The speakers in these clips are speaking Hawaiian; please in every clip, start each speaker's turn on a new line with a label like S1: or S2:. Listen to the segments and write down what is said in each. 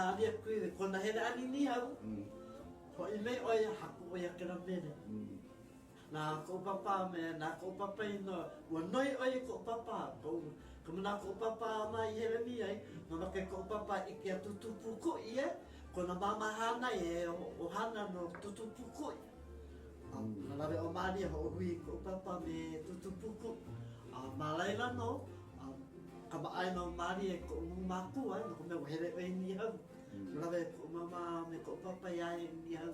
S1: Mālia Kuiwi, kona hele ʻana i Niihau, hoʻi mai ʻo ia, haku ʻo ia kēlā mele. Na koʻu papa me na koʻu papa inoa, ua noi ʻo ia i koʻu papa, koʻu, ka manawa koʻu papa ma i hele mai ai, mamake koʻu papa i ʻike iā Tūtū Pūkuʻi, e, kona māmā hānai he ʻohana no Tūtū Pūkuʻi. A na lawe ʻo Mālia hoʻohui i koʻu papa me Tūtū Pūkuʻi. A ma laila nō, a kamaʻāina ʻo Mālia i koʻu mau mākua, no ka mea ua hele ʻo ia i Niihau. Ua lawe koʻu māmā me koʻu papa iā ia i Niihau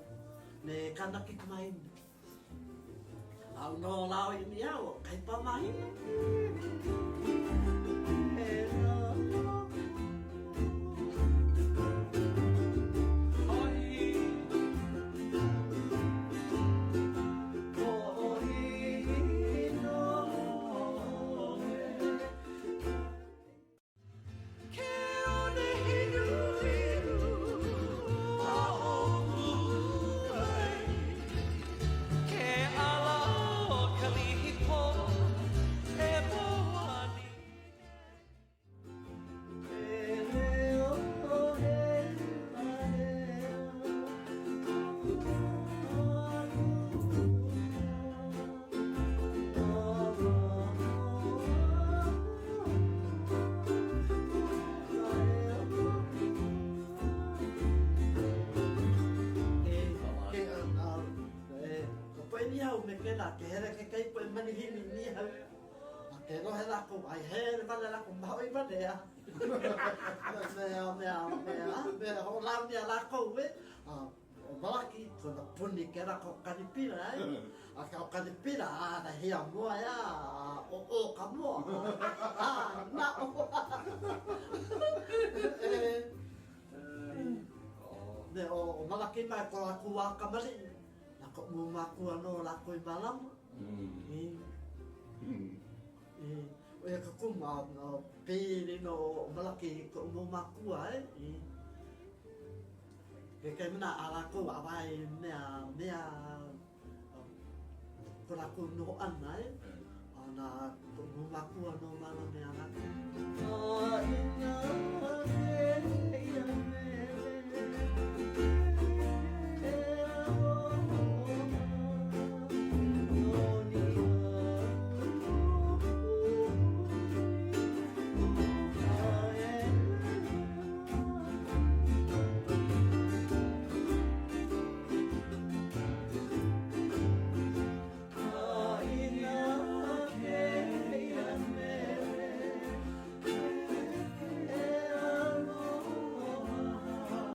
S1: me kāna keikimāhine. A no lāua i Niihau, ʻo kahi pā mahina.
S2: Ke one hiluhilu a ʻo Kūkai, Ke ʻala o Kalihipo e mōani
S1: Ka poʻe Niihau me kēlā, ke hele kekahi poʻe malihini i Niihau, a ke lohe lākou, ai hele wale lākou, mahaʻoi wale a. Mea, mea, mea, mea, hoʻolaunea lākou, e. A ʻO Malaki, kona puni kēlā ko Kanipira, e. A ka ʻo Kanipira, a na hiamoe a, a ʻoʻo ka moa, a, a naʻo. E, me ʻo, ʻo Malaki mai ko lākou wā kamaliʻi, na koʻu mau mākua nō lākou i mālama. I, i, ʻo ia ka kumu a, a pili nō ʻo Malaki i koʻu mau mākua, e. I, Kekahi manawa a lākou a wae mea, mea ko lākou noho ʻana, e, a na koʻu mau mākua nō mālama iā lākou.